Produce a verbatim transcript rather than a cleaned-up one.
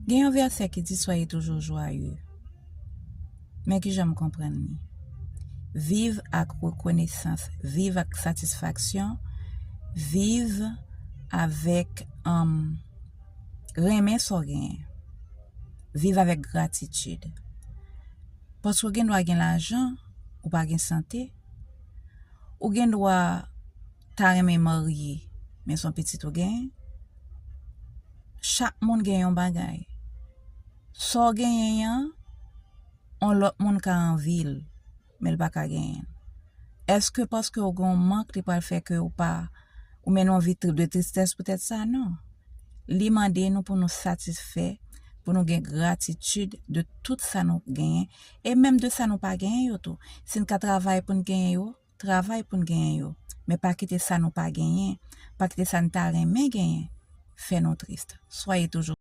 Gen yon vèsè ki di, soyez toujours joyeux. Men ki jan m konprann li. Viv ak rekonesans, viv ak satisfaksyon, viv avèk um, renmen sa w genyen. Viv avèk gratitid. Paske w gen dwa gen lajan, ou pa gen sante. Ou gen dwa ta renmen marye, men se yon pitit ou genyen. Chak moun gen yon bagay. Sa w genyen an, yon lòt moun ka anvi l, men l pa ka genyen l. Èske paske w gen yon mank, li pral fè ke ou pa, ou mennen yon vi tri- de tristès poutèt sa? Non. Li mande nou pou nou satisfè, pou nou gen gratitid de tout sa nou genyen, e menm de sa nou pa genyen yo tou. Si n ka travay pou n genyen yo, travay pou n genyen yo. Men pa kite sa nou pa genyen, pa kite sa n ta renmen genyen, fè nou tris. Soyez toujours